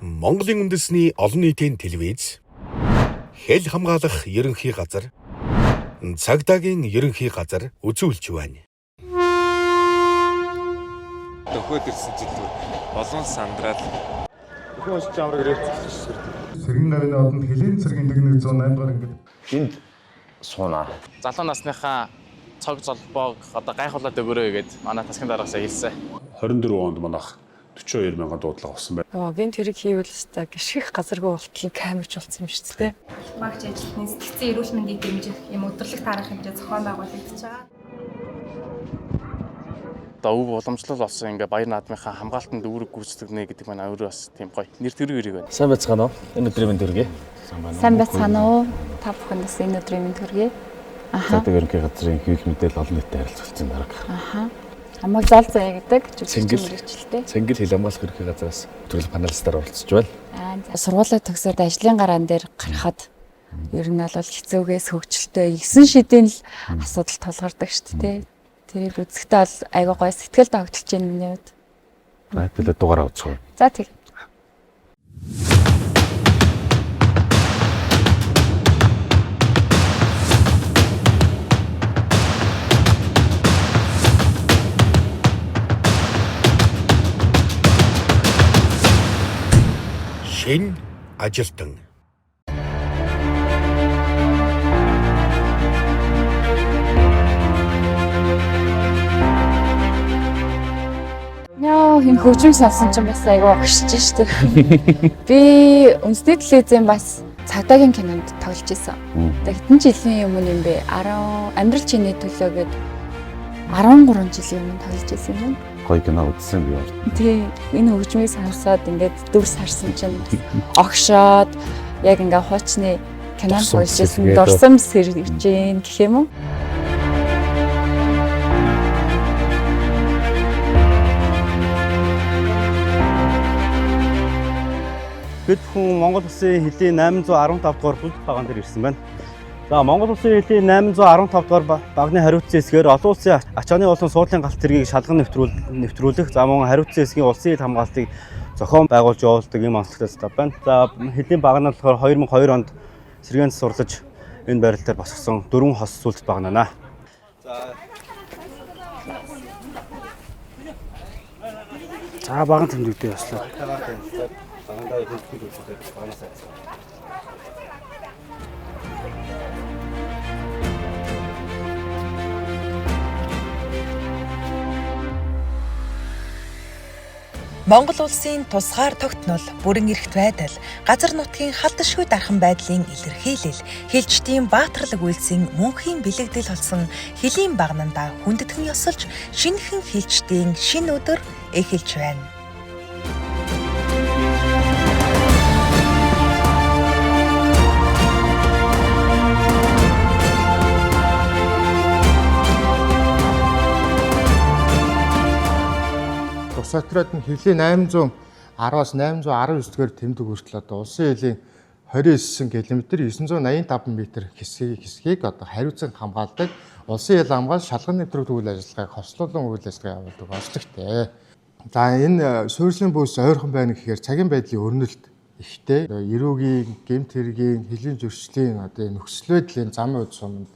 Монголын үндэсний олон нийтийн телевиз, хэл хамгаалах ерөнхий газар, цагдаагийн ерөнхий газар үзүүлж байна. Дөхөөд ирсэн жилүүд олон сандраал Өхөн уншиж авраг ирээдсэн. Сэргэн гавьны одонд хөлийн цэргийн дэг 108 дугаар ангид Энд сууна. Залуу насныхаа цог золбоог одоо гайхуулаад өгөөрэй гэд манай тасгийн дараагасаа хэлсэн. 24 онд манайх 42 мянган дуудлага авсан байна. Нөгөө гинт хэрэг хийвэл өстой гიშгэх газаргүй болтол камерч болсон юм шүү дээ. Багч ажилтны сэтгцэн эрүүл мэндийг дэмжих юм өдөрлөг таарах хэмжээ зохион байгуулагдаж байгаа. Одоо өв уламжлал болсон ингээ баяр наадмынхаа хамгаалтанд үүрэг гүйцэтгэнэ гэдэг маань өөрөө бас тийм гоё. Нэр төрийн хэрэг байна. Сайн байцгаана уу? Энэ өдрийн мэнд хүргэе. Сайн байцгаана уу? Та бүхэнд бас энэ өдрийн мэнд хүргэе. Цагдаагийн ерөнхий газрын хэвлэл мэдээлэл олон нийтэд харилцуулсан дарга. Аха. Амаг зал заяа гэдэг жүжигчин Цэнгэл. мэрэгчлээ. Цэнгэл хил хамгаалах ерөнхий газраас төрөл паналистаар оролцож байна. Аа за. Сургуулаа төгсөөд ажлын гараан дээр гарахад ер нь бол хэцүүгээс хөгжилтэй 9 шидийн л асуудал тулгардаг шүү дээ. Тэрийг үзэхдээ бол айгүй гоё сэтгэл догтлж байна миний хувьд. За хэвлэл дугаараа үзэх үү. За тэг. Шин ажилтан. Яа, энэ хөгжим сонсон чинь бас айгүй огшиж штэ. Би үндэсний телевизийн бас цагдаагийн кинонд тоглож исэн. Тэгээ хэдэн жилийн өмнө юм бэ? 10 амьдрал чиний төлөө гээд 13 жилийн өмнө тоглож исэн юм. Гоё кино үзсэн би бол. Тий, энэ хөгжмийг сонсоод ингээд дүрс харсан чинь бас огшоод яг ингээ хуучны кинонд Дурсам тоглож исэн сэргээд. дурсам сэргэж гин гэх юм уу? Бид хүн Монгол Улсын хөлийн 815 дугаар бүлэг баган дээр ирсэн байна. За Монгол Улсын хөлийн 815 дугаар багны хариуцсан хэсгээр олон улсын ачааны болон суудлын галт тэргийг шалган нэвтрүүлэх, за мөн хариуцсан хэсгийн улсын хил хамгаалтыг зохион байгуулж явуулдаг ийм онцлогтой стаб байна. За хөлийн баг нь болохоор 2002 онд сэргээн сурлаж энэ байрал дээр босгосон дөрвөн хос сүлд багнана. За баган тэмдэгдээ ёслоо. Багандаа тэмдэглэл үзүүлэх багнасаа. Монгол улсын тусгаар тогтнол, бүрэн эрхт байдал, газар нутгийн халдашгүй дархан байдлын илэрхийлэл, хилчдийн баатарлаг үйлсийн мөнхийн бэлэгдэл болсон хөлийн багнандаа хүндэтгэн ёсолж, шинэхэн хилчдийн шинэ өдөр эхэлж байна. Тус отроод нь хөлийн 810-аас 819 дугаар тэмдэг хүртэл одоо улсын хөлийн 29 км 985 м хэсгийг одоо хариуцан хамгаалдаг улсын хэл хамгаал шалган нэвтрүүлэх үйл ажиллагааг хослуулан үйл ажиллагаа явуулдаг онцлогтой. За энэ суурьшин бүс ойрхон байна гэхээр цагийн байдлын өрнөлт ихтэй. Эрүүгийн, гэмт хэргийн, хөлийн зөрчлийн одоо энэ нөхцөл байдлын замын үд суманд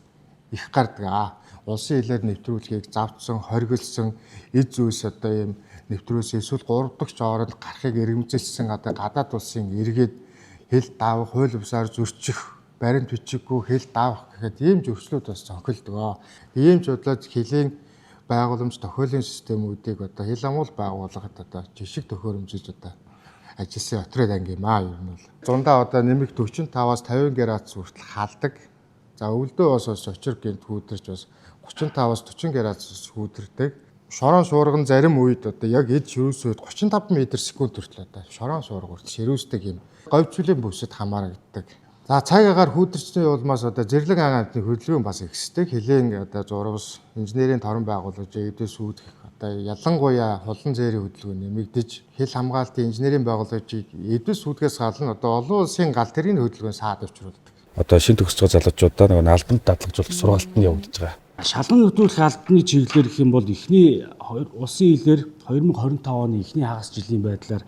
их гардаг. Улсын хэлээр нэвтрүүлгийг завдсан, хоригдсон эд зүйлс одоо ийм нэвтрүүлсэн эсвэл 3 дахь жооронд гарахыг эргэмзэлсэн одоо гадаад улсын иргэд хэл давах, хууль бусаар зөрчих, баримт бичиггүй хэл давах гэхэд ийм зөрчлүүд бас зохилдог. Ийм ч бодлоод хөлийн байгууламж тохиолын системүүдийг одоо хэл амуул байгууллагад одоо жишг төхөөрөмжөж одоо ажилласан отряд анги юм аа ер нь бол. Зундаа одоо нэмэх 45-аас 50 градус хүртэл халдаг. За өвөлдөө бас очир гинт хүүдэрч бас 35-аас 40 градус хүүдэрдэг. Шорон шуурган зарим үед одоо яг эд ширүүс үед 35 м/секунд хүртэл одоо шорон шуурга хүртэл ширүүсдэг юм. Говьцүлийн бүсэд хамаарагддаг. За цаг агаар хүүдэрчний улмаас одоо зэрлэг агаан амтны хөдөлгөөн бас ихсдэг. Хөлийн одоо зурвас, инженерийн торон байгуулаж эвдээс үүдэх одоо ялангуяа хулан зээрийн хөдөлгөөн нэмэгдэж, хэл хамгаалтын инженерийн байгууламжийг эвдээс үүдгээс гадна одоо олон улсын галт тэргийн хөдөлгөөн саад учруулдаг. Одоо шин төгсөж байгаа залуучуудаа нөгөө албанд дадлагжуулах сургалт нь явагдаж байгаа. Шалган нэвтрүүлэх албаны чиглэлээр гэх юм бол эхний улсын хилээр 2025 оны эхний хагас жилийн байдлаар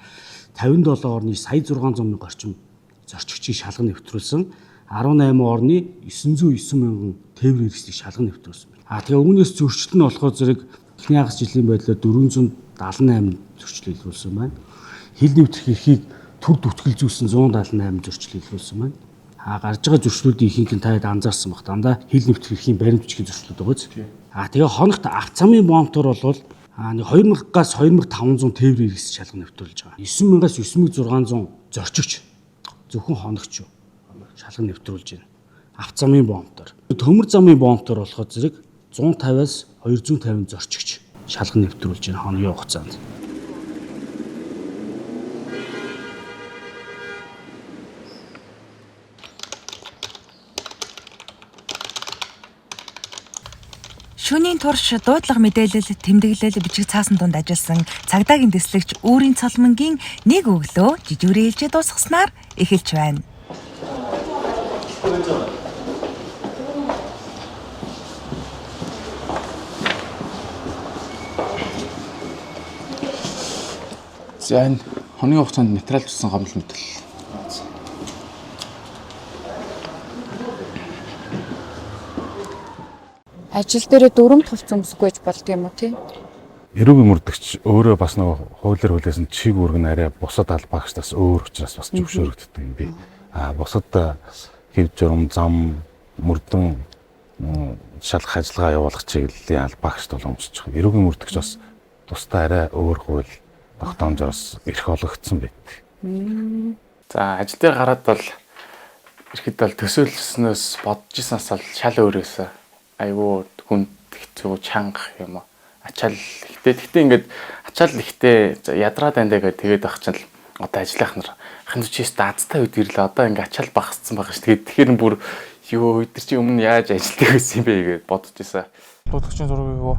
57 орны сая 600 мянга орчим зорчигчийг шалган нэвтрүүлсэн. 18 орны 909 мянган тээврийн хэрэгслийг шалган нэвтрүүлсэн байна. А тэгээ үүнээс зөрчил нь болохоор зэрэг эхний хагас жилийн байдлаар 478 зөрчил илрүүлсэн байна. Хил нэвтрэх эрхийг төр дүтгэл зүйсэн 178 зөрчил илрүүлсэн байна. А гарч байгаа зөрчлүүдийн ихэнх нь таад анзаарсан баг. Дандаа хил нэвтрэх эрхийн баримт бичгийн зөрчлүүд байгаа биз. А тэгээ хоногт авт замын бомтоор бол нэг 2000-аас 2500 тээврийн хэрэгс шалган нэвтрүүлж байгаа. 9000-аас 9600 зорчигч зөвхөн хоногч юу шалган нэвтрүүлж байна. Авт замын бомтоор. Төмөр замын бомтоор болохоор зэрэг 150-аас 250 зорчигч шалган нэвтрүүлж байна хоногийн хугацаанд. Шөнийн турш дуудлага мэдээлэл, тэмдэглэл, бичиг цаасан дунд ажилласан цагдаагийн дэслэгч Үүрийн Цолмонгийн нэг өглөө жижүүрээ ээлжээ дуусгаснаар эхэлж байна. За энэ хоногийн хугацаанд материалжуулсан гомдол мэтэл. Ажил дээрээ дүрмт хувц өмсөхгүй гэж болдго юм уу тий? Эрүүгийн мөрдөгч өөрөө бас нөгөө хуулиар хүлээсэн чиг үүрэг нь арай бусад албаагчдаас өөр учраас бас зөвшөөрөгддөг юм би. А бусад хэв журам, зам, мөрдөн шалгах ажиллагаа явуулах чиглэлийн албаагчд бол өмсөж байгаа. Эрүүгийн мөрдөгч бас тусдаа арай өөр хууль тогтоомжоор бас эрх олгогдсон байдаг. За ажил дээр гараад бол ирэхэд бол төсөөлснөөс бодож ирсэнээс бол шал өөр байсан. Айгүй хүнд хэцүү чанга юм уу. Ачаал ихтэй. Тэгтээ ингээд ачаал ихтэй ядраад байна даа тэгээд байх чинь л одоо ажиллах нар ахын чи өстө азтай үед ирлээ. Одоо ингээд ачаал багассан байгаа ш. Тэгээд тэгэхээр бүр юу өдөр чи өмнө яаж ажилладаг байсан юм бэ гэж бодож исэн. Дуудагчийн зургийг юу?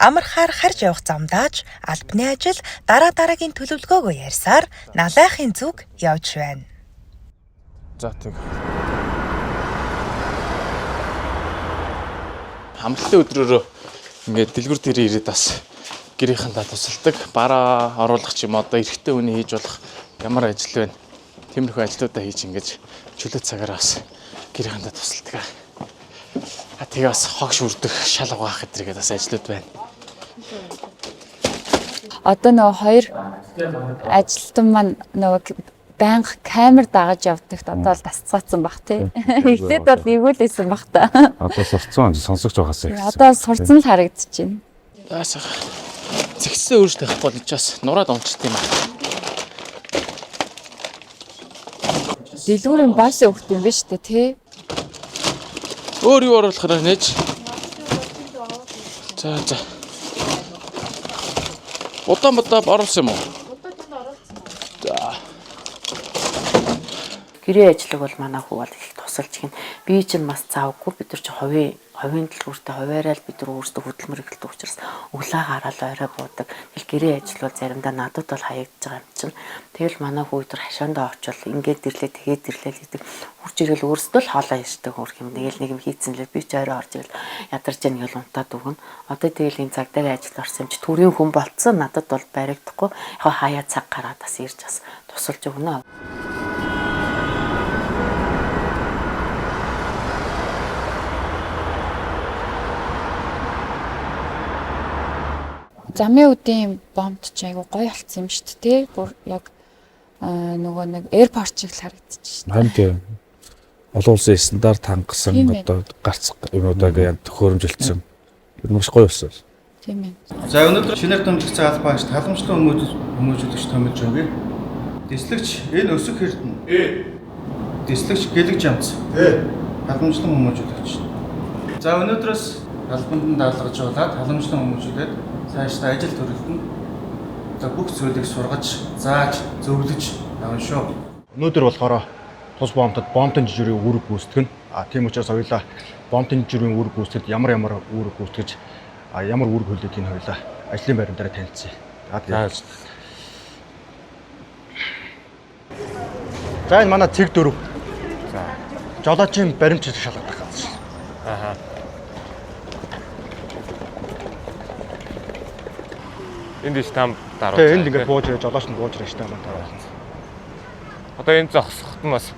Амархаар харж явах замдааж албаны ажил дараа дараагийн төлөвлөгөөгөө ярьсаар налайхын зүг явж байна. За тэг. Амралтын өдрөөрөө ингээд дэлгүр дээр ирээд бас гэрийнхэндээ тусалдаг. Бараа оруулах ч юм одоо эрэгтэй хүний хийж болох ямар ажил вэ? Тиймэрхүү ажлуудаа хийж ингээд чөлөө цагаараа бас гэрийнхэндээ тусалдаг. А тэгээ бас хог шүрдэх, шал угаах гэтэргээд бас ажлууд байна. Одоо нөгөө хоёр ажилтан маань нөгөө байнга камер дагаж явдагт одоо л дасцгаацсан бах тий. Эхлээд бол эвгүүлээсэн бах та. Одоо сурцсан сонсогч байгаасаа ихсэн. Одоо сурцсан л харагдчихэв. Даасах. Зэгцээ өөрчлөх байхгүй бол бас нураад унчт юм аа. Дэлгүүрийн бааш өгт юм биш үү тий? Өөр юу оруулахаар нэж. За за. Удаан бодоо оруулсан юм уу? За. Гэрээ ажиллаг бол манай хүү бол их тусалж гин. Би чинь бас завгүй бид нар чи хувийн дэлгүүртээ хуваараа л бид нар өөрсдөө хөдөлмөр эхэлдэг учраас өглөө гараал орой буудаг. Тэгэл гэрээ ажил бол заримдаа надад бол хаягдж байгаа юм чинь. Тэгэл манай хүү өдөр хашаандаа очвол ингээд ирлээ тэгээд ирлээ гэдэг. Хурж ирэл өөрсдөө л хоолоо ярьдаг хөрх юм. Тэгэл нэг юм хийцэн лээ би ч орой орж ирэл ядарч яах гэл унтаад өгнө. Одоо тэгэл энэ цагдаагийн ажил орсон юм чи төрийн хүн болцсон надад бол баригдахгүй. Яг хаяа цаг гараад бас ирж бас тусалж өгнө. Замын үдийн бомбд ч айгу гоё болцсон юм шүү дээ тий. Бүр яг нөгөө нэг аirport шиг л харагдчих шүү дээ. Харин тийм. Олон улсын стандарт хангасан одоо гарц юмнуудаа төхөөрөмжилсөн. Тэр маш гоё болсон. Тийм ээ. За өнөөдөр шинээр томилогдсон албаагч таламжлан хүмүүжүүлэгч томилж өгье. Дэслэгч энэ өсөх эрдэнэ. Дэслэгч гэлэг жамц. Таламжлан хүмүүжүүлэгч. За өнөөдрөөс албанд нь даалгажуулаад таламжлан хүмүүжүүлээд цаашдаа ажил төрөлд нь одоо бүх зүйлийг сургаж, зааж, зөвлөж явна шүү. Өнөөдөр болохоор тус бомтод бомтын жижигрийн үүрэг гүйцэтгэх нь. А тийм учраас хоёулаа бомтын жижигрийн үүрэг гүйцэтгэхэд ямар ямар үүрэг гүйцэтгэж ямар үүрэг хүлээдгийг хоёулаа ажлын байран дээр танилцъя. За За энэ манай цэг 4. За жолоочийн баримт чиглэл шалгадаг газар. Аха. Энд штамп даруулж. Тэгээ энд ингээд бууж ирээ, жолооч нь бууж ирээ штамп даруулна. Одоо энэ зогсоход нь бас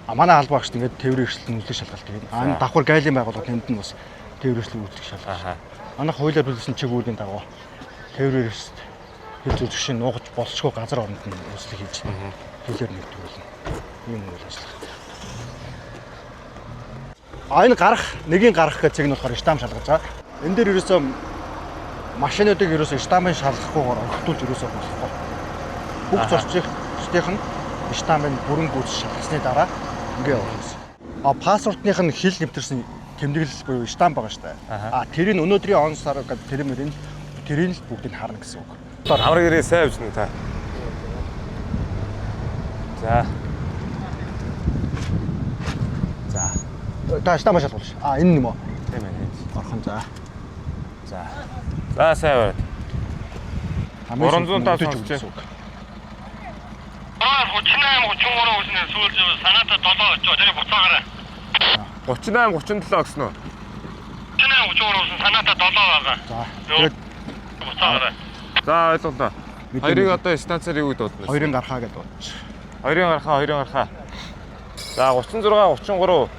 манай албаа багшд ингээд тээврийн эрсдэл үнэлэх шалгалт гэдэг. Аа энэ давхар гайлийн байгууллага тэнд нь бас тээврийн эрсдэл үүсгэх шалгалт. Манайх хуулиар төлөвлөсөн чиг үүргийн дагуу тээврийн эрсдэл хил зүрхшин нуугаж болцгүй газар оронд нь үүслэг хийж хилээр нэгтгүүлнэ. Ийм үйл ажиллагаа. А энэ гарах, нэгийн гарах гэх цэг нь болохоор штамп шалгаж байгаа. Энэ дээр ерөөсөө машинуудыг ерөөсөө штампын шалгахгүйгээр орхитуулж ерөөсөө болохгүй. Бүх зорчигчдийнх нь штампын бүрэн гүйц шалгасны дараа ингээ явуулна гэсэн. А паспортных нь хил нэвтэрсэн тэмдэглэл буюу штамп байгаа шүү дээ. А тэрийг өнөөдрийн он сар гэдэг тэр мөрийн тэрийг л бүгдийг харна гэсэн үг. Амар гэрээ сайн явж байна та. За. За. Та штамп шалгуулж. А энэ юм уу? Тийм ээ. Орхон за. За. За сайн бараад. 305 сонсч. 38 33 гэснээр сүүл санаата 7 очоо тэр буцаагаарай. 38 37 гэсэн үү? 38 33 гэсэн санаата 7 байгаа. За. Тэгээд буцаагаарай. За ойлголоо. Хоёрыг одоо станцаар юу гэдээ дуудана? Хоёрын гархаа гэдээ дуудаж. Хоёрын гархаа, хоёрын гархаа. За 36 33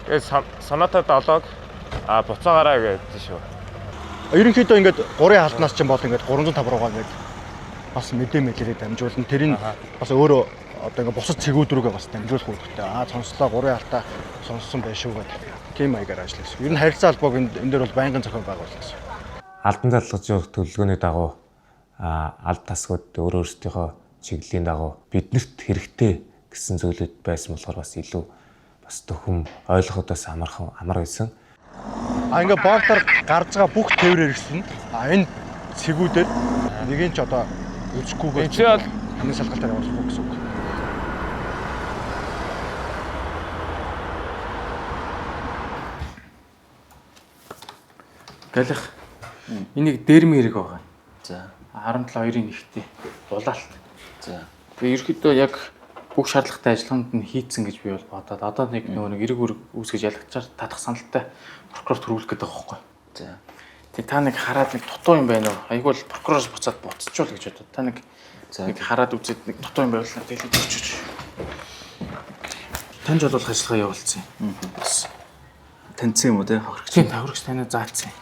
тэгээд санаата 7-г а буцаагаарай гэдэг шүү. Ерөнхийдөө ингээд 3-ын халтнаас чинь бол ингээд 305 руугаа ингээд бас мэдээ мэлээрээ дамжуулна. Тэр нь бас өөрөө одоо ингээд бусад цэгүүд рүүгээ бас дамжуулах үүрэгтэй. Аа сонслоо 3-ын халтаа сонссон байх шүү гэдэг. Тийм маягаар ажиллах гэсэн. Ер нь харилцаа холбоог энэ дээр бол байнгын зохион байгуулах гэсэн. Албан залгаж явах төлөвлөгөөний дагуу аль тасгууд өөр өөрсдийнхөө чиглэлийн дагуу биднэрт хэрэгтэй гэсэн зүйлүүд байсан болохоор бас илүү бас төхөм ойлгоход бас амар байсан. А ингээ бортоор гарч байгаа бүх тээврээр ирсэн. А энэ цэгүүдээр нэгийн ч одоо үзэхгүйгээр чи бол хамгийн шалгалтаар явуулахгүй гэсэн үг. Галих. Энийг дэрмийн хэрэг байгаа. За. 17-2-ын нэгтээ булаалт. За. Тэгээ ерөөхдөө яг бүх шаардлагатай ажиллагаанд нь хийцэн гэж би бол бодоод одоо нэг нөгөө нэг эрэг үрэг үүсгэж ялгачаар татах саналтай прокурор төрүүлэх гэдэг байгаа байхгүй. За. Тэгээ та нэг хараад нэг дутуу юм байна уу? Айгүй л прокуророос буцаад буцчихвол гэж бодод. Та нэг нэг хараад үзээд нэг дутуу юм байвал дэлхийд өчөж. Таньж болох ажиллагаа явуулсан юм. Бас таньсан юм уу те? Хохирогч. Тийм, хохирогч танаа заалцсан.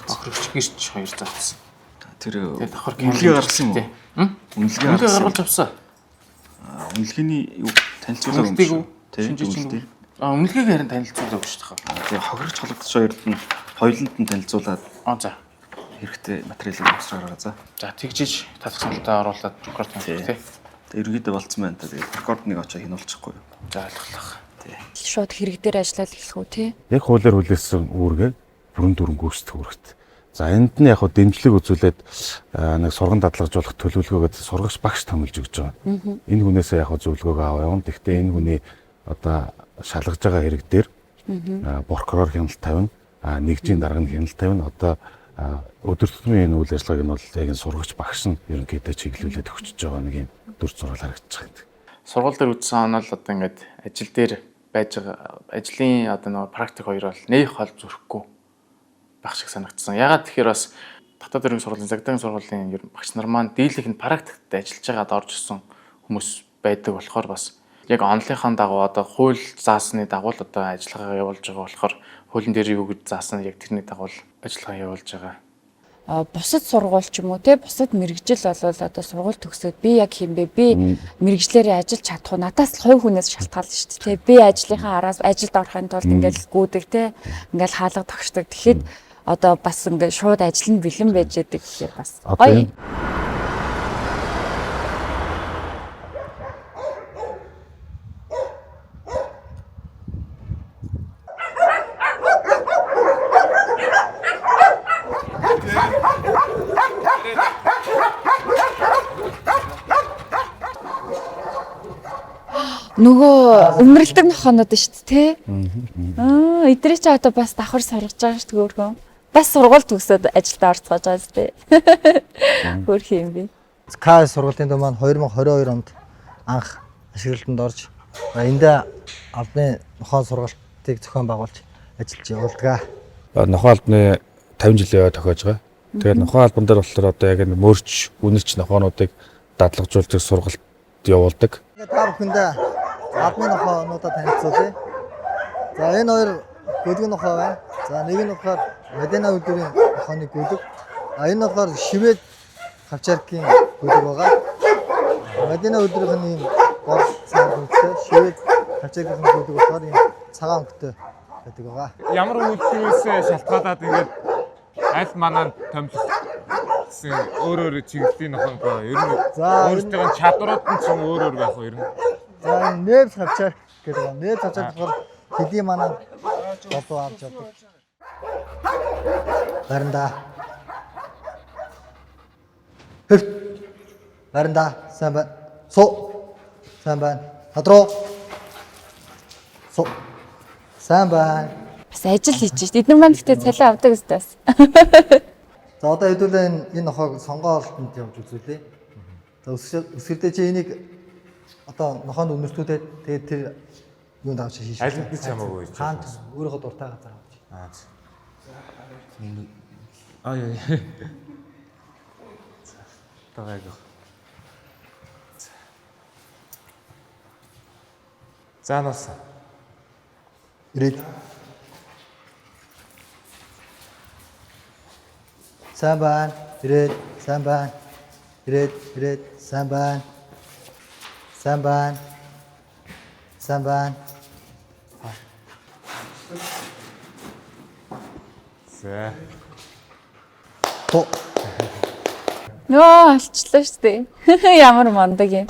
Хохирогч гэрч хоёр заалцсан. Тэр давхар үнэлгээ гаргасан юм уу? Үнэлгээ гаргуулж авсан. Үнэлгээний юу танилцуулаагүй юм шүү. Тийм. Үнэлгээг харин танилцуулаагүй шүү дээ. Тэгээ хохирогч холбогдож хоёрт нь хоёуланд нь танилцуулаад за хэрэгтэй материалыг авсраараа за. За тэгжиж татах саналтаа оруулаад прокурор танилцуулах тий. Тэгээ ерөнхийдөө болцсон байна та. Тэгээ прокурорд нэг очоо хянуулчихгүй юу. За ойлголоо. Тий. Шууд хэрэг дээр ажиллаад эхлэх үү тий. Яг хуулиар хүлээсэн үүргээ бүрэн дүрэн гүйцэтгэх үүрэгт. За энд нь яг хөө дэмжлэг үзүүлээд нэг сурган дадлагжуулах төлөвлөгөөгөө сургагч багш томилж өгч байгаа. Энэ хүнээсээ яг хөө зөвлөгөөгөө аваа явна. Гэхдээ энэ хүний одоо шалгаж байгаа хэрэг дээр прокурор хяналт тавина, нэгжийн дарга нь хяналт тавина. Одоо өдөр тутмын энэ үйл ажиллагааг нь бол яг энэ сургагч багш нь ерөнхийдөө чиглүүлээд өгчөж байгаа нэг юм дүр зураг харагдаж байгаа юм. Сургууль дээр үзсэн онол одоо ингээд ажил дээр байж байгаа ажлын одоо нөгөө практик хоёр бол нэх хол зөрөхгүй байх шиг санагдсан. Ягаад тэгэхээр бас дотоод өрийн сургуулийн цагдаагийн сургуулийн ер нь багш нар маань дийлэх нь практикт ажиллаж байгаад орж ирсэн хүмүүс байдаг болохоор бас яг онлынхаа дагуу одоо хууль заасны дагуу л одоо ажиллагаагаа явуулж байгаа болохоор хуулийн дээр юу гэж заасан яг тэрний дагуу л ажиллагаа явуулж байгаа. Бусад сургууль ч юм уу те бусад мэргэжил болвол одоо сургууль төгсөөд би яг хин бэ би мэргэжлээрээ ажиллаж чадах уу надаас л хувь хүнээс шалтгаална шүү дээ те би ажлынхаа араас ажилд орохын тулд ингээл гүйдэг те ингээл хаалга тогшдог тэгэхэд одоо бас ингээд шууд ажил нь бэлэн байж яадаг гэхээр бас гоё. Нөгөө өмөрлөдөг нохонод шүү дээ тий. Аа эдрээ чи одоо бас давхар сургаж байгаа шүү дээ өөрхөн. Бас сургууль төгсөөд ажилдаа орцгоож байгаа зү тий. Хөөрхөн юм би. К сургуулийн дүү маань 2022 онд анх ашиглалтанд орж эндээ албаны нохоон сургалтыг зохион байгуулж ажиллаж явуулдаг. Нохоон албаны 50 жилийн ой тохиож байгаа. Тэгээд нохой албан дээр болохоор одоо яг энэ мөрч, үнэрч нохоонуудыг дадлагжуулдаг сургалт явуулдаг. Та бүхэндээ албаны нохоонуудаа танилцуулъя. За энэ хоёр гөлөг нохой байна. За нэг нь болохоор Мадина үйлдвэрийн нохойны гөлөг. А энэ болохоор Швед хавчаркийн гөлөг байгаа. Мадина үйлдвэрийн ийм гол цаг өнгөтэй, Швед хавчаркийн гөлөг болохоор ийм цагаан өнгөтэй байдаг байгаа. Ямар үйлдвэрээс шалтгаалаад ингээд аль манай томилох гэсэн өөр өөр чиглэлийн нохой гоо. Ер нь өөрсдийн чадварууд нь ч юм өөр өөр байх уу ер нь. За энэ нээвс хавчарк гэдэг байна. Нээвс хавчарк болохоор хэдийн манай болов авч явдаг. Баринда. Хэвт. Баринда. Сайн байна. Суу. Сайн байна. Хадруу. Суу. Сайн байна. Бас ажил хийж шít. Эдгээр маань гэхдээ цалин авдаг өстэй бас. За одоо хэдүүлээ энэ нохойг сонгоолтонд явж үзүүлье. За өсгөрдөө чи энийг одоо нохоонд үнэртүүлээд тэгээд тэр юунд авч хийш. Аль нь ч хамаагүй. Хаан өөрийнхөө дуртай газар авч. Аа. Аа яа. Тагайг. За наас. Ирээд. Сайн байна. Ирээд. Сайн байна. Ирээд, ирээд. Сайн байна. Сайн байна. Сайн байна. За. Тоо. Нөө алчлаа шүү дээ. Ямар мундаг юм.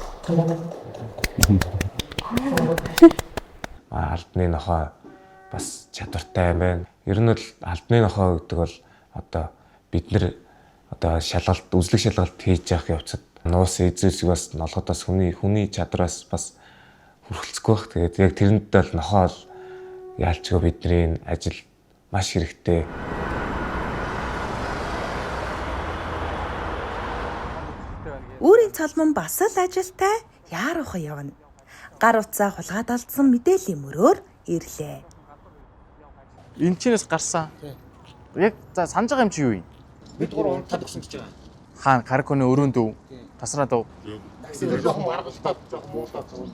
Албаны нохой бас чадвартай юм байна. Ер нь бол албаны нохой гэдэг бол одоо бид нэр одоо шалгалт, үзлэг шалгалт хийж явах явцад нуус эзэлсэг бас нолгод бас хүний чадвараас бас хүрхэлцэхгүй байх. Тэгээд яг тэрэнд бол нохой бол яалчгүй бидний ажил маш хэрэгтэй. Үүрийн цолмон бас л ажилтай яаруухан явна. Гар утсаа хулгайд алдсан мэдээллийн мөрөөр ирлээ. Энэ чинээс гарсан. Яг за санаж байгаа юм чи юу юм? Бид гур унтаад өгсөн гэж байгаа. Хаана Караконы өрөөнд өв? Тасраад өв? Такси дээр жоохон баргалдаад жоохон муулаад зурна.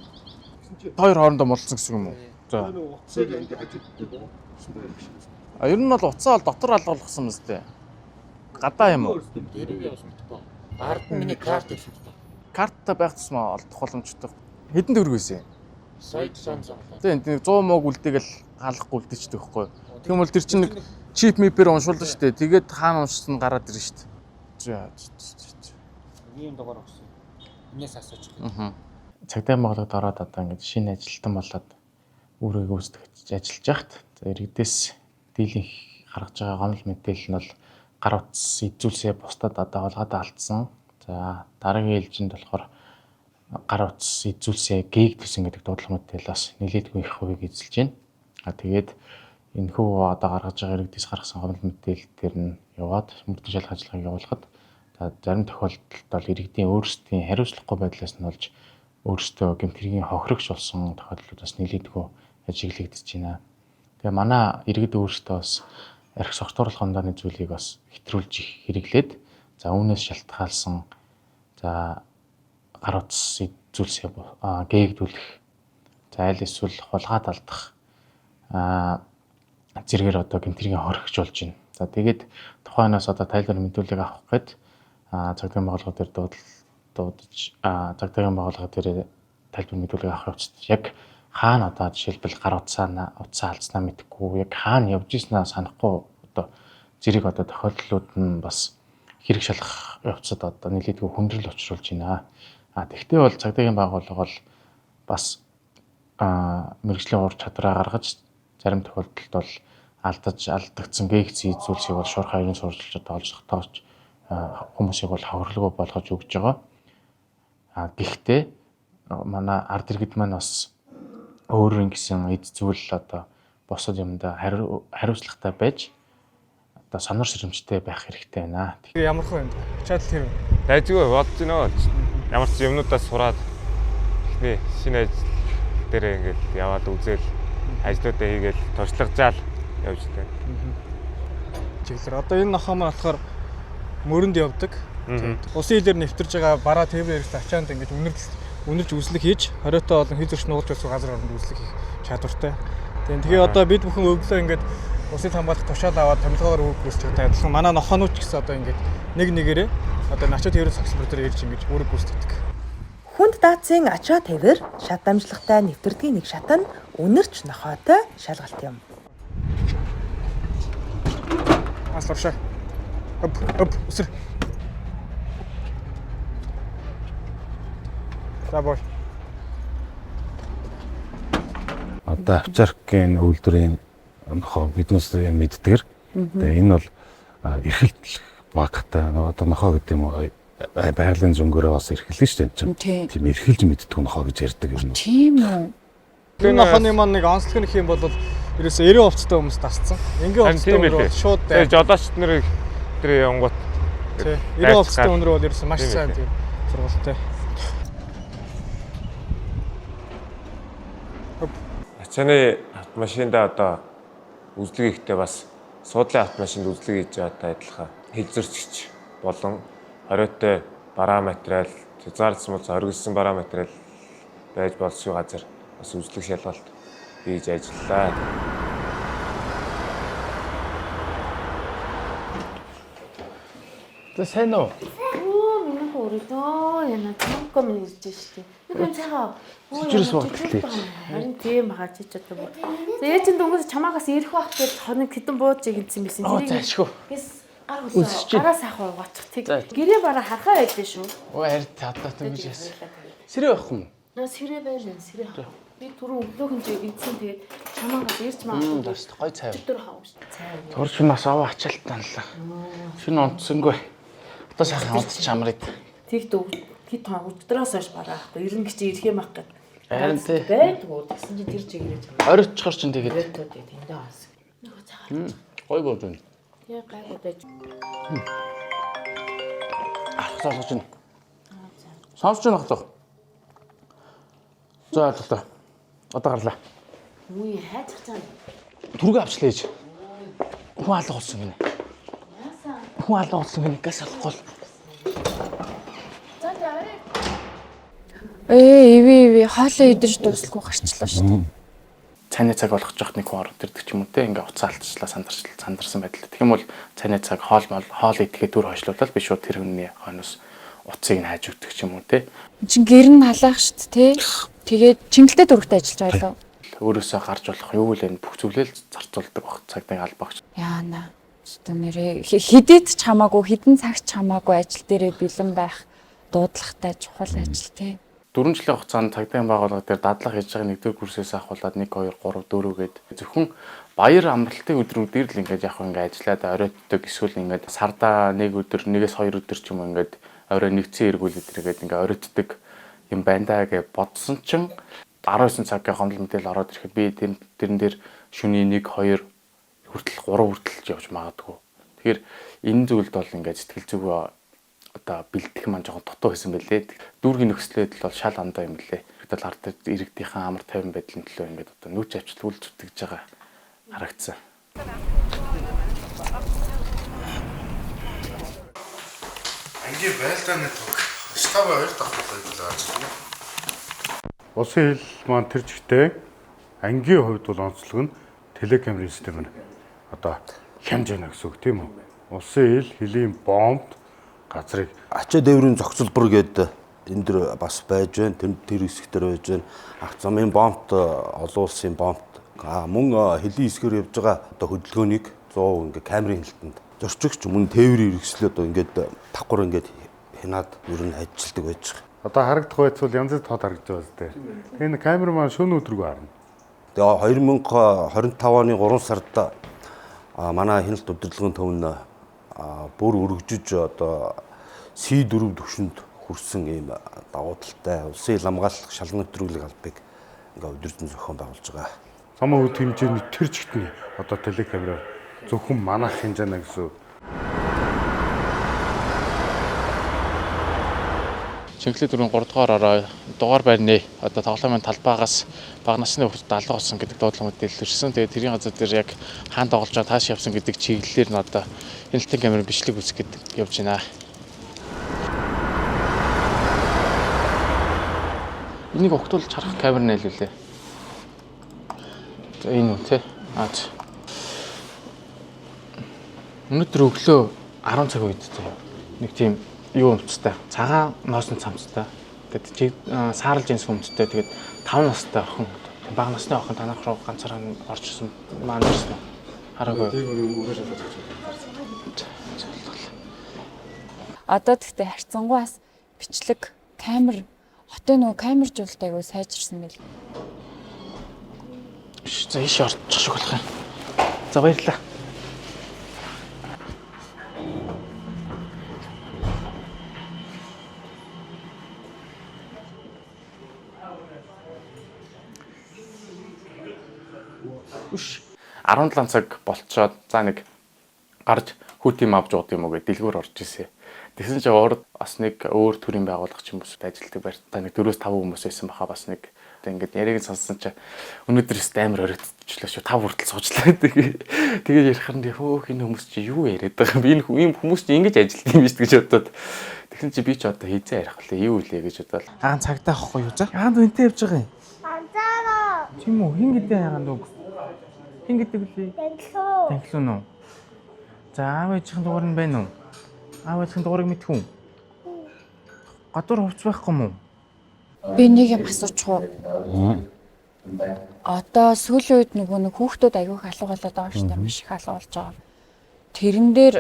Хоёр хоорондоо муулсан гэсэн юм уу? За. Утсыг энд хажууд дээр ууссан байх шиг. А ер нь бол утсаа бол дотор алгуулсан юм зү. Гадаа юм уу? Дэрэг явсан мэт. Ард нь миний карт байсан. Карттай байх тусмаа олдох боломжтой. Хэдэн төгрөг байсан юм? Сая 700. Тийм нэг 100 мууг үлдээгээл хаалгахгүй үлдээчдэг байхгүй юу? Тэгм бол тэр чинь нэг чип мипээр уншуулна шүү дээ. Тэгээд хаана уншсан гараад ирнэ шүү дээ. За. Ийм дугаар өгсөн. Энээс асууж. Аа. Цагдаа Монголд ороод одоо ингэж шинэ ажилтан болоод үүрэг гүйцэтгэж ажиллаж байхад за иргэдээс дийлэнх гаргаж байгаа гомдол мэдээлэл нь бол гар утас эзүүлсээ бусдад одоо олгоод алдсан. За дараагийн ээлжинд болохоор гар утас эзүүлсээ гээгдсэн гэдэг дуудлага мэдээлэл бас нэлээдгүй их хувийг эзэлж байна. А тэгээд энэхүү одоо гаргаж байгаа иргэдээс гаргасан гомдол мэдээлэл дээр нь яваад мөрдөн шалах ажиллагааг явуулахад за зарим тохиолдолд бол иргэдийн өөрсдийн хариуцлагагүй байдлаас нь болж өөрсдөө гэмт хэргийн хохирогч болсон тохиолдлууд бас нэлээдгүй ажиглагдаж байна. Тэгээ манай иргэд өөрсдөө бас арх согтууруулах хондооны зүйлийг бас хэтрүүлж их хэрэглээд за үүнээс шалтгаалсан за гар утас зүйлсээ гээгдүүлэх за аль эсвэл хулгайд алдах зэрэгээр одоо гэмт хэргийн хоригч болж байна. За тэгээд тухайнаас одоо тайлбар мэдүүлэг авах гээд цагдаагийн байгууллага дээр дуудаж цагдаагийн байгууллага дээр тайлбар мэдүүлэг авах явцад яг хаана одоо жишээлбэл гар утсаа алдснаа мэдэхгүй яг хаана явж ирснаа санахгүй одоо зэрэг одоо тохиолдлууд нь бас хэрэг шалгах явцад одоо нэлээдгүй хүндрэл учруулж байна. А тэгвэл бол цагдаагийн байгууллага бол бас мэргэжлийн ур чадвараа гаргаж зарим тохиолдолд бол алдаж алдагдсан гээгцэн зүйлсийг бол шуурхай ерөн сурвалжлаж одоо олж тогтоож хүмүүсийг бол хохирлгүй болгож өгч байгаа. А гэхдээ манай ард иргэд маань бас өөрийн гэсэн эд зүйл одоо бусад юмдаа хариуцлагатай байж одоо сонор сэрэмжтэй байх хэрэгтэй байна. Тэгээ ямар хөө юм? Чадал тэр. Дайжгүй бодож байна. Ямар ч юмнуудаас сураад эхний шинэ ажил дээр ингээл яваад үзэл ажлуудаа хийгээл туршлагажаал явж лээ. Чиглэлээр. Одоо энэ нохоо маань болохоор мөрөнд явдаг. Усын хилээр нэвтэрж байгаа бараа тээврийн хэрэгсэл ачаанд ингэж үнэрч үзлэг хийж хориотой болон хил зөрч нуулж байсан газар оронд үзлэг хийх чадвартай. Тэгээ одоо бид бүхэн өглөө ингээд усын хамгаалах тушаал аваад томилгоогоор үүрэг гүйцэтгэх гэдэг адилхан манай нохоонууд ч гэсэн одоо ингээд нэг нэгээрээ одоо начаа тээврийн сагсбар дээр ирж ингэж үүрэг гүйцэтгэдэг. Хүнд даацын ачаа тээвэр шат дамжлагатай нэвтэрдгийн нэг шат нь үнэрч нохойтой шалгалт юм. Ас уршаа. Өп өп өсөр. За боо. Одоо Авчаркийн үйлдвэрийн нохоо биднээс мэддгэр. Тэгээ энэ бол эрхэлт багтай одоо нохоо гэдэг юм уу байгалийн зөнгөөрөө бас эрхэлнэ шүү дээ. Тийм эрхэлж мэддэг нохоо гэж ярьдаг юм. Тийм үү. Энэ нохооны маань нэг онцлог нь гэх юм бол ерөөсөө 90 хувцастай хүмүүс дасцсан. Энгийн хувцастай өндөр бол шууд Тэгээ жолоочд нарыг тэр явангууд 90 хувцастай өндөр бол ерөөсөө маш сайн тийм сургалтай. Ачааны автомашиндаа одоо үзлэг хийхдээ бас суудлын автомашинд үзлэг хийж байгаатай адилхан хил зөрчигч болон хориотой бараа материал, хязгаарласан бол хоригдсон бараа материал байж болсгүй газар бас үзлэг шалгалт хийж ажиллаа. За сайн уу? Оо миний хөрөлөө яна цонко минь ирж штэ. Нэг юм цайгаа. Зүчрээс буудлаа. Харин тийм хаа чи ч одоо бүр. За ээж нь дөнгөж чамаагаас ирэх байх гэж хоног хэдэн бууж гинсэн байсан. Оо зайшгүй. Бис гар хөсөө гараа сайхан угаачих. Тэг. Гэрээ бараа хархаа байлээ шүү. Оо харин одоо тэгэж яасан. Сэрээ байхгүй юм уу? Наа сэрээ байлаа сэрээ. Би түрүү өглөөхөн чи гинсэн тэгээд чамаагаас ирж магадгүй. Бас гой цай. Өдөр хав шүү. Цай. Турш нас аваа ачаалт танлаа. Шинэ онцсонгүй. Одоо сайхан онцч амрыг. Тэг дүү хэд өдрөөс хойш бараа ахгүй. Ирнэ гэж ирэх юм ах гэд. Харин тий. Байдгүй. Тэгсэн чинь тэр чигээрээ чам. Оройчхор чинь тэгээд. Оройтууд тэндээ онс. Нөгөө цагаан. Гой болж байна. Тэгээ гайгүй байж. Ах залгаж байна. Сонсч байна хөлөө. За ойлголоо. Одоо гарлаа. Үгүй хайчих чам. Түргээ авчлаа ээж. Хүн алга болсон гинэ. Яасан? Хүн алга болсон гинэ. Газ алахгүй. За за орой. Ээ иви иви хоолоо идэж дуусалгүй гарчлаа шүү дээ. Цайны цаг болгож явах нэг хүн ороод ирдэг ч юм уу те ингээ уцаа алдчихлаа сандарсан байдал. Тэгэх юм бол цайны цаг хоол идэхэд түр хойшлуулаад би шууд тэр хүний хойноос уцыг нь хайж өгдөг ч юм уу те. Чин гэр нь халаах шүү дээ те. Тэгээд Чингэлтэй дүүрэгтэй ажиллаж байгаа лөө. Өөрөөсөө гарч болох юу л энэ бүх зүйлээ л зарцуулдаг баг цагдаагийн албагч. Яана. Одоо нэрээ хэдийд ч хамаагүй хэдэн цагт ч хамаагүй ажил дээрээ бэлэн байх дуудлагатай чухал ажил те. 4 жилийн хугацаанд цагдаагийн байгууллага дээр дадлага хийж байгаа 1-р курсээс ахуулаад 1 2 3 4 гээд зөвхөн баяр амралтын өдрүүдээр л ингээд яг ингээд ажиллаад оройтдог эсвэл ингээд сардаа нэг өдөр 1-2 өдөр ч юм уу ингээд орой нэгдсэн эргүүл өдргээд ингээд оройтдог юм байна даа гэж бодсон чинь 19 цагийн гомдол мэдээлэл ороод ирэхэд би тэрэн дээр шөнийн 1 2 хүртэл 3 хүртэл явж магадгүй. Тэгэхээр энэ зүйлд бол ингээд сэтгэл зүгөө одоо бэлтгэх маань жоохон дутуу байсан байлээ. Дүүргийн нөхцөлөд л бол шал андаа юм лээ. Тэгтэл ард иргэдийнхэн амар тайван байдлын төлөө ингээд одоо нүүч авчил үл зүтгэж байгаа харагдсан. Ангийн байлдааны туг штаб хоёр давхар байлаа гарч ирнэ. Улсын хил маань тэр чигтээ ангийн хувьд бол онцлог нь телекамерын систем нь одоо хямж байна гэсэн үг тийм үү? Улсын хил хөлийн бомб газрыг ачаа дээврийн зохицолбор гэдэг энэ дэр бас байж байна. Тэр хэсэг дээр байж байна. Авто замын бомбт олон улсын бомбт мөн хөлийн хэсгээр явж байгаа одоо хөдөлгөөнийг 100 ингээ камерын хилтэнд зорчигч мөн тээврийн хэрэгслээ одоо ингээд давхар ингээд хянаад ер нь ажилладаг байж байгаа. Одоо харагдах байцвал янз бүр тод харагдаж байгаа зү. Энэ камер маань шөнө өдрөг харна. Тэгээ 2025 оны 3 сард манай хяналт удирдлагын төв нь бүр өргөжөж одоо C4 түвшинд хүрсэн ийм давуу талтай улсын хил хамгаалах шалган нэвтрүүлэг албыг ингээ удирдан зохион байгуулж байгаа. Замын үд хэмжээний тэр чигтний одоо телекамераар зөвхөн манайх хэмжээнэ гэсэн. Чингэлээ дүүргийн 3 дугаар орой дугаар байрны одоо тоглоомын талбайгаас бага насны хүүхэд алга болсон гэдэг дуудлага мэдээлэл ирсэн. Тэгээд тэрийн газар дээр яг хаан тоглож байгаа тааш явсан гэдэг чиглэлээр нь одоо Хяналтын камер бичлэг үзэх гээд явж байна. Энийг огтулж харах камер нээлүүлээ. За энэ үү те. Аа. Өнөөдөр өглөө 10 цаг үед заяа. Нэг тийм юу өмцтэй. Цагаан ноосон цамцтай. Тэгээд саарл жинс өмцтэй. Тэгээд 5 настай охин. Бага насны охин танах руу ганцаараа орж ирсэн. Маань ирсэн. Хараагүй. Одоо тэгтээ харьцангуй бас бичлэг камер хотын нөгөө камержуулалт айгүй сайжирсан байл. За ийш орчих шиг болох юм. За баярлалаа. Үш 17 цаг болцоод за нэг гарч хүүт юм авч ууд юм уу гэж дэлгүүр орж ирсэн. Тэгсэн чинь урд бас нэг өөр төрлийн байгууллага ч юм уу ажилладаг барьтаа нэг 4-5 хүмүүс байсан баха бас нэг ингээд яриаг нь сонссон чинь өнөөдөр өст амар оройтчихлаа шүү. 5 хүртэл суучлаа. Тэгээд ярихаар нь хөөх энэ хүмүүс чи юу яриад байгаа юм бэ? Энэ ийм хүмүүс чи ингэж ажилладаг юм биш гэж бодоод тэгсэн чи би ч одоо хийзээ ярих лээ. Юу үлээ гэж бодоод. Хаан цагтаа авахгүй юу за? Хаан үнтэй явж байгаа юм. Ганцаараа. Тийм үү? Хин гэдэг хаан дүү? Хин гэдэг билээ? Танхлуу. Танхлуу нүү. За аав ээжийн дугаар нь байна уу? Аав ээжийн дугаарыг мэдэх үү? Гадуур хувц байхгүй мүү? Би нэг юм асуучих уу? Одоо сүүлийн үед нөгөө нэг хүүхдүүд аягүй их алга болоод байгаа шүү дээ. Маш их алга болж байгаа. Тэрэн дээр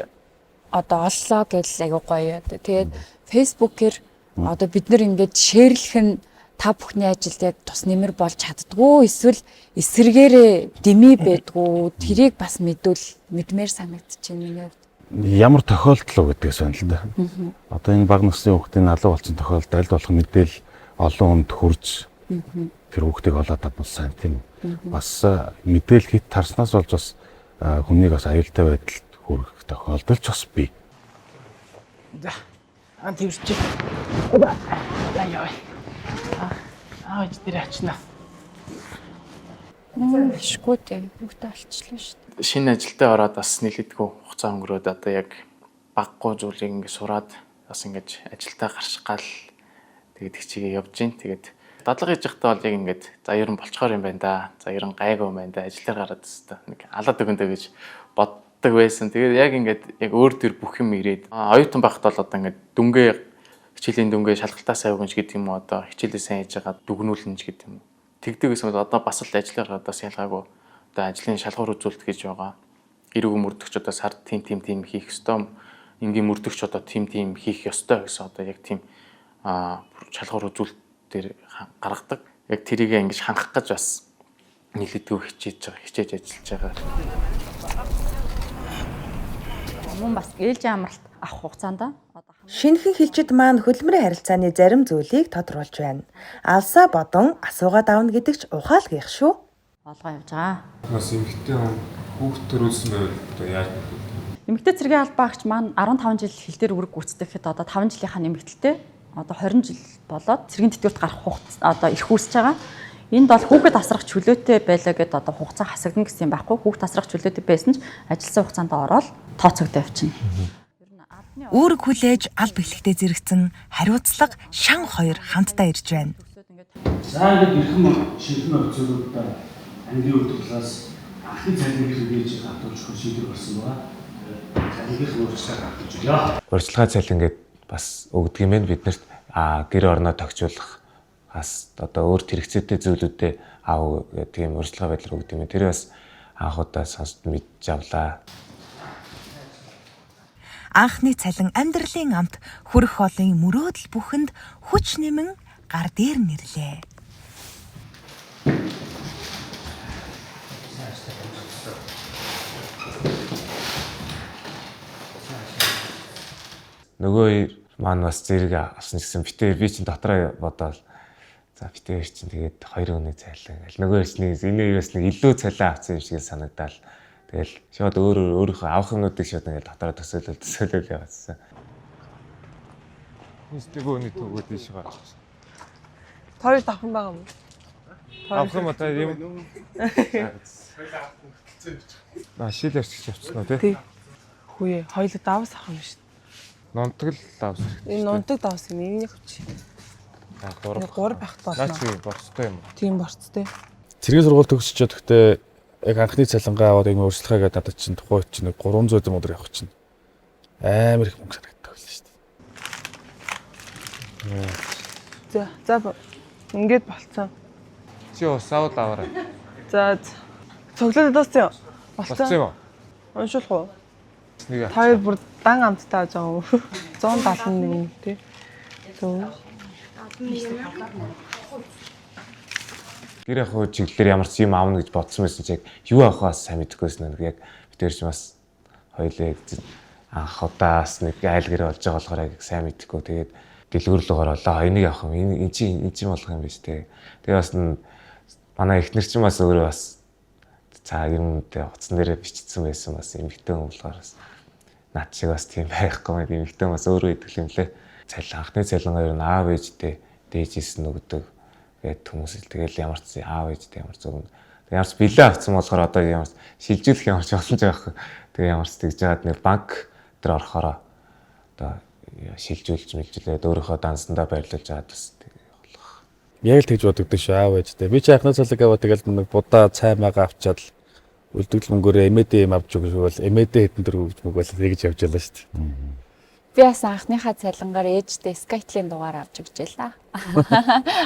одоо оллоо гэж аягүй гоё. Тэгээд Facebook-ээр одоо бид нар ингээд шеэрлэх нь та бүхний ажилд яг тус нэмэр болж чаддгүй эсвэл эсэргээрээ дэмий байдгүй тэрийг бас мэдвэл мэдмээр санагдчихэв миний хувьд. Ямар тохиолдол уу гэдгээс байна л да. Одоо энэ бага насны хүүхдийн алга болсон тохиолдолд аль болох мэдээлэл олон хүнд хүрж тэр хүүхдийг олоод авбал сайн тийм үү. Бас мэдээлэл хит тарснаас болж бас хүнийг бас аюултай байдалд хүргэх тохиолдол ч бас бий. За. Аа тэрч. За яа. Аа ээж дээр очно. Ашгүй дээ. Хүүхдээ олчлоо шүү дээ. Шинэ ажилдаа ороод бас нийлээдгүй хугацаа өнгөрөөд одоо яг баггүй зүйлийг ингэ сураад бас ингэж ажилдаа гарших гал тэгээд хичээгээ явж гин. Тэгээд дадлага хийж байхдаа бол яг ингэж за ер нь болцохоор юм байна да. За ер нь гайгүй юм байна да. Ажил дээр гараад өстө нэг алаад өгөндөө гэж боддог байсан. Тэгээд яг ингэж яг өөр төр бүх юм ирээд оюутан байхад бол одоо ингэ дүнгээ хичээлийн дүнгээ шалгалтаа сайн өгнө ч гэдэг юм уу одоо хичээлээ сайн хийж байгаа дүгнүүлнэ ч гэдэг юм уу. Тэгдэг гэсэн бол одоо бас л ажлаар одоо ялгаагүй одоо ажлын шалгуур үзүүлэлт гэж байгаа. Эрүүг мөрдөгч одоо сард тим тим тим хийх ёстой. Энгийн мөрдөгч одоо тим тим хийх ёстой гэсэн одоо яг тийм шалгуур үзүүлэлт дээр гаргадаг. Яг тэрийг ингэж хангах гэж бас нийлээдгүй хичээж байгаа, хичээж ажиллаж байгаа. Мөн бас ээлжийн амралт авах хугацаанд Шинэхэн хилчид маань хөдөлмөрийн харилцааны зарим зүйлийг тодруулж байна. Алсаа бодон асуугаад авна гэдэг ч ухаалгийх шүү. Олгоо явж байгаа. Бас эмэгтэй хүн хүүхд төрүүлсэн байвал одоо яаж нөхөх? Эмэгтэй цэргийн албаагч маань 15 жил хил дээр үүрэг гүйцэтгэхэд одоо 5 жилийнхаа нэмэгдэлтэй одоо 20 жил болоод цэргийн тэтгэврт гарах хугацаа одоо эрх үүсэж байгаа. Энд бол хүүхэд асрах чөлөөтэй байлаа гэдээ одоо хугацаа хасагдана гэсэн юм байхгүй. Хүүхэд асрах чөлөөтэй байсан ч ажилласан хугацаанд ороод тооцогдоо явчихна. Үүрэг хүлээж аль бэлэгтээ зэрэгцэн хариуцлага шан хоёр хамтдаа ирж байна. За ингээд эрхэм шинэхэн офицеруудаа ангийн удирдлаас анхны цалингийн нээж гадуур өгөх шийдвэр гарсан байгаа. Цалингийнх нь урьдчилгаа гадууж өглөө. Урьдчилгаа цалин гээд бас өгдөг юм байна биднэрт гэр орноо тохижуулах бас одоо өөр хэрэгцээтэй зүйлүүдээ аав гэдэг тийм урьдчилгаа байдлаар өгдөг юм. Тэр бас анх удаа сонсд мэдж авлаа. Анхны цалин амьдралын амт хүрэх олон мөрөөдөл бүхэнд хүч нэмэн гар дээр нэрлээ. Нөгөө маань бас зэрэг авсан гэсэн битээ би чинь дотроо бодоол за битээ чинь тэгээд хоёр өний цайлаа ингээл нөгөө чинь энэ бас нэг илүү цалин авсан юм шиг санагдаал. Тэгэл шууд өөрийнхөө авах юмнуудыг шууд ингээл дотроо төсөөлөл яваадсан. Хүнстэйгөө өний төгөө тийш гарч. Тойр давхан байгаа юм уу? Авах юм одоо юм. Аа шил арчиж явчихсан уу тий? Үгүй ээ, хоёул давс авах юм шүү. Нунтаг л давс хэрэгтэй. Энэ нунтаг давс юм. Энийх чи. А 3. 3 байх болно. Наа чи борцтой юм уу? Тийм борцтой. Цэргийн сургууль төгсчөөд гэхдээ яг анхны цалингаа аваад ингэ урьдчилгаа гэдэг надад чинь тухайн үед чинь 300 хэдэн өдөр явах чинь амар их мөнгө санагддаг байсан шүү дээ. За за ингээд болцсон. Чи усаал аваарай. За цоглоод дууссан юм. Болцсон юм уу? Уншуулах уу? Нэг Та хоёр бүр дан амттай авч байгаа юм. 171 тий. Зөв. Гэр ахуй чиглэлээр ямар ч юм авна гэж бодсон байсан чи яг юу авах бас сайн мэдэхгүйсэн нэг яг бид тэр чинь бас хоёлээ анх удаас нэг айл гэр болж байгаа болохоор яг сайн мэдэхгүй тэгээд дэлгүүр рүү оролоо энийг авах юм энэ энэ чинь болох юм биш те. Тэгээ бас манай эхнэр чинь бас өөрөө бас цаа юм тэ утсан дээрээ бичсэн байсан бас эмэгтэй хүн болохоор бас над шиг бас тийм байхгүй юм эмэгтэй бас өөрөө идэх юм лээ. Цалин анхны цалингаа ер нь аав ээжтэй дээжсэн өгдөг гээд хүмүүс л тэгэл ямар ч аав ээжтэй ямар зөв ямар ч бэлээ авсан болохоор одоо ямар ч шилжүүлэх ямар ч боломж байхгүй. Тэгээ ямар ч тэгж жаад нэг банк дээр орохороо одоо шилжүүлж мэлжүүлээд өөрийнхөө дансандаа байрлуулж аваад бас Яг л тэгж бодогдсон шүү аав ээжтэй. Би чи анхны цалинг аваад тэгэл нэг будаа цай мага авчаад л үлдэгдэл мөнгөөрөө эмээдээ юм авч өгөх бол эмээдээ хэдэн төгрөг өгч мөг бол тэгж явж ялаа шүү дээ. Би бас анхныхаа цалингаар ээжтэй Skytel-ийн дугаар авч өгч ялаа.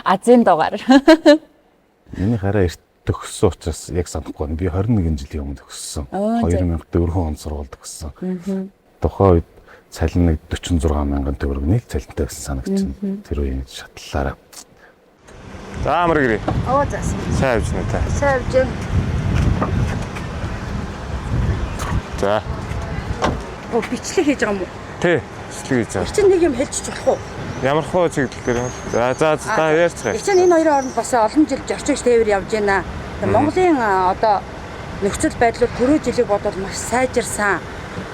Азийн дугаар. Миний хараа эрт төгссөн учраас яг санахгүй байна. Би 21 жилийн өмнө төгссөн. 2004 он сургууль төгссөн. Тухайн үед цалин нэг 46 мянган төгрөг нэг цалинтай байсан санагдчихна. Тэр үеийн шатлалаараа. За амар гэрээ. Оо за. Сайн явж байна та. Сайн явж байна. За. Оо бичлэг хийж байгаа юм уу? Тий, бичлэг хийж байгаа. Чи нэг юм хэлчих болох уу? Ямар хуу чиглэл дээр юм? За за та ярьцгаая. Чи энэ хоёрын хооронд бас олон жил зорчигч тээвэр явж байна. Монголын одоо нөхцөл байдлаар түрүү жилиг бодвол маш сайжирсан.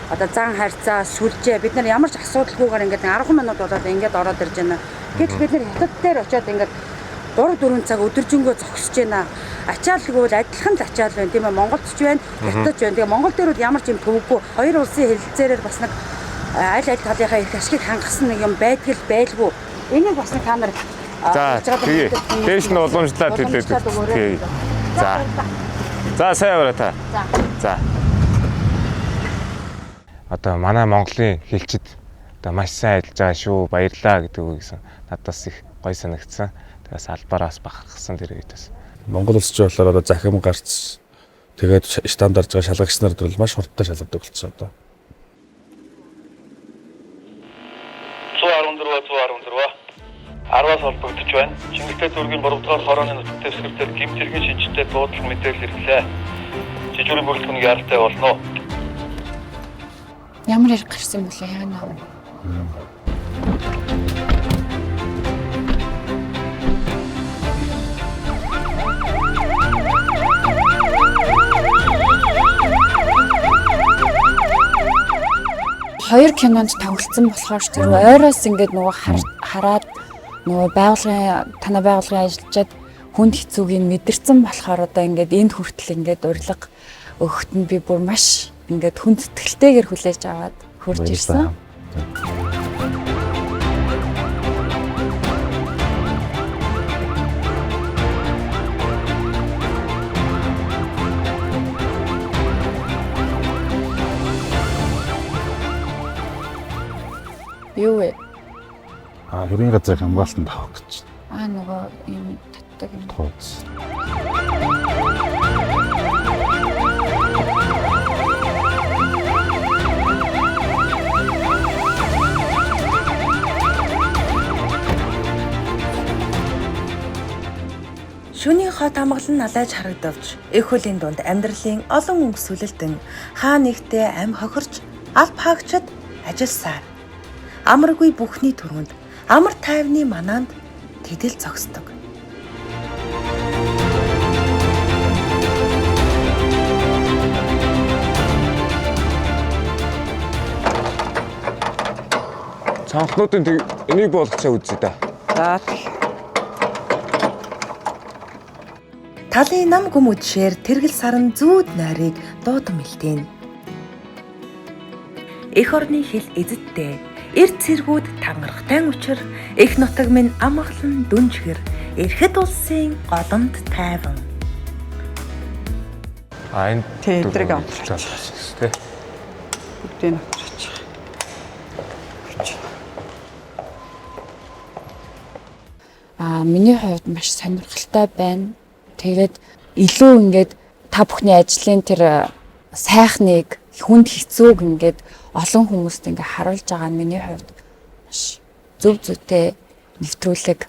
Одоо зан харьцаа, сүлжээ бид нар ямар ч асуудалгүйгээр ингээд 10 минут болоод ингээд ороод ирж байна. Гэтэл бид нар хятад дээр очиод ингээд 3-4 цаг өдөржингөө зогсож байна. Ачаалгүй бол адилхан л ачаал байна тийм ээ. Монголд ч байна, хятад ч байна. Тэгээ Монгол дээр бол ямар ч юм төвөггүй. Хоёр улсын хэлэлцээрээр бас нэг аль аль талынхаа эрх ашигыг хангасан нэг юм байдгал байлгүй. Энийг бас нэг та нар за тэгээ. Дээш нь уламжлаад хэлээд. Тэгээ. За. За сайн яваарай та. За. Одоо манай Монголын хэлчид одоо маш сайн ажиллаж байгаа шүү. Баярлалаа гэдэг үг гэсэн надаас их гой санагдсан. Тэгээс албаараас бахархсан тэр үед бас. Монгол улс ч болохоор одоо захим гарц тэгээд штамп дарж байгаа шалгагч нар бол маш хурдтай шалгадаг болсон одоо. 114 114 10-аас холбогдож байна. Чингэлтэй зүргийн 3 дугаар хорооны нутаг дэвсгэр дээр гэмт хэргийн шинжтэй дуудлага мэдээлэл ирлээ. Жижүүрийн бүрэлдэхүүн яаралтай болно. Ямар хэрэг гарсан юм бэлээ яана вэ? Хоёр кинонд тоглолцсон болохоор тэр ойроос ингээд нөгөө хараад нөгөө байгууллагын танай байгууллагын ажиллажаад хүнд хэцүүг нь мэдэрсэн болохоор одоо ингээд энд хүртэл ингээд урилга өгөхт нь би бүр маш ингээд хүнд сэтгэлтэйгээр хүлээж аваад хурж ирсэн. Юу вэ? А хэрийн газрыг хамгаалтанд авах гэж. А нөгөө юм татдаг юм. Тооц. Шөнийн хот амгалан налайж харагдавч эх хөлийн дунд амьдралын олон өнгө сүлэлтэн хаа нэгтээ ам хохирч алба хаагчид ажилласаар амаргүй бүхний түрүүнд амар тайвны манаанд тэдэл зогсдог. Цонхнуудын энийг болгочоо үзье да. За. Талын нам гүм үдшээр тэргэл саран зүүд нойрыг дуудам илтээн. эх орны хил эзэдтэй, эр цэргүүд тангарахтай учир, эх нутаг минь амгалан дүнжгэр, эрхэд улсын голомт тайван. А энэ Тий, эдрийг авах тий. Бүгдийг авчирч. А миний хувьд маш сонирхолтой байна. Тэгээд илүү ингээд та бүхний ажлын тэр сайхныг хүнд хэцүүг ингээд олон хүмүүст ингээд харуулж байгаа нь миний хувьд маш зөв зүйтэй нэвтрүүлэг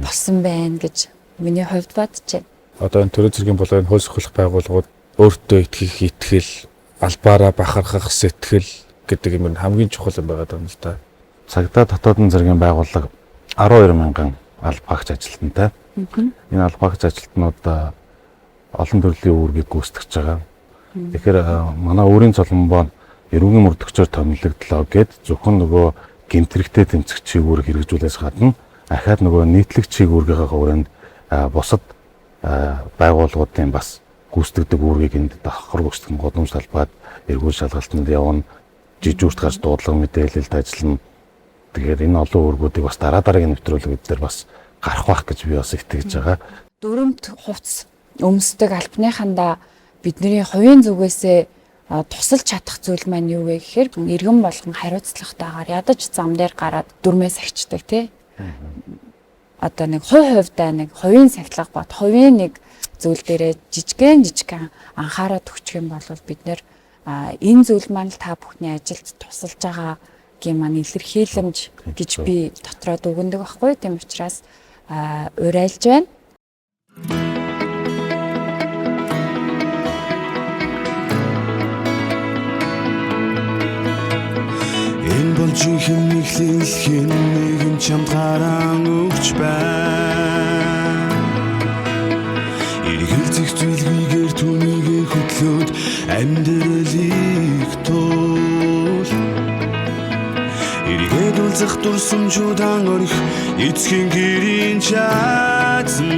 болсон байна гэж миний хувьд бодож байна. Одоо энэ төрийн зэргийн болоо энэ хууль сөхөлөх байгууллагууд өөртөө итгэх итгэл, албаараа бахархах сэтгэл гэдэг юм нь хамгийн чухал юм байгаа юм л да. Цагдаа дотоодын зэргийн байгууллага 12 мянган албаагч ажилтнтай. Энэ албаагч ажилтнууд олон төрлийн үүргийг гүйцэтгэж байгаа. Тэгэхээр манай өөрийн золомбоо эрүүгийн мөрдөгчөөр томилогдлоо гэд зөвхөн нөгөө гэмтрэгтэй тэмцэх чиг үүрэг хэрэгжүүлээс гадна ахаад нөгөө нийтлэг чиг үүргийнхаа хүрээнд бусад байгууллагуудын бас гүйцэтгэдэг үүргийг энд давхар гүйцэтгэн гудамж талбайд эргүүл шалгалтанд явна, жижүүрт гарч дуудлага мэдээлэлд ажиллана. Тэгэхээр энэ олон үүргүүдийг бас дараа дараагийн нэвтрүүлгүүд дээр бас гарах байх гэж би бас итгэж байгаа. Дүрмт хувцс өмсдөг албаныхандаа бидний хувийн зүгээсээ тусалж чадах зүйл маань юу вэ гэхээр иргэн болгон хариуцлагатайгаар ядаж зам дээр гараад дүрмээ сахичдаг тий. Одоо нэг хувь хувьдаа нэг хувийн сахилга бат хувийн нэг зүйл дээрээ жижигэн анхаарал өгчих юм бол бид нэр энэ зүйл маань л та бүхний ажилд тусалж байгаа гэх маань илэрхийлэмж гэж би дотроо дүгнэдэг байхгүй. Тийм учраас уриалж байна. Энэ бол жинхэнэ нэхлэлхийн нэгэн чамд гаран өгч байна. Эргэлзэх зүйлгүйгээр түүнийг хөтлөөд амьдралыг тул. Эргээд үлзэх дурсамжуудан орхи эцгийн гэрийн чаазанд.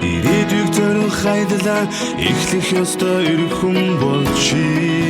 Ирээдүйг зорих хайдлаа эхлэх ёстой эрх хүн бол чи.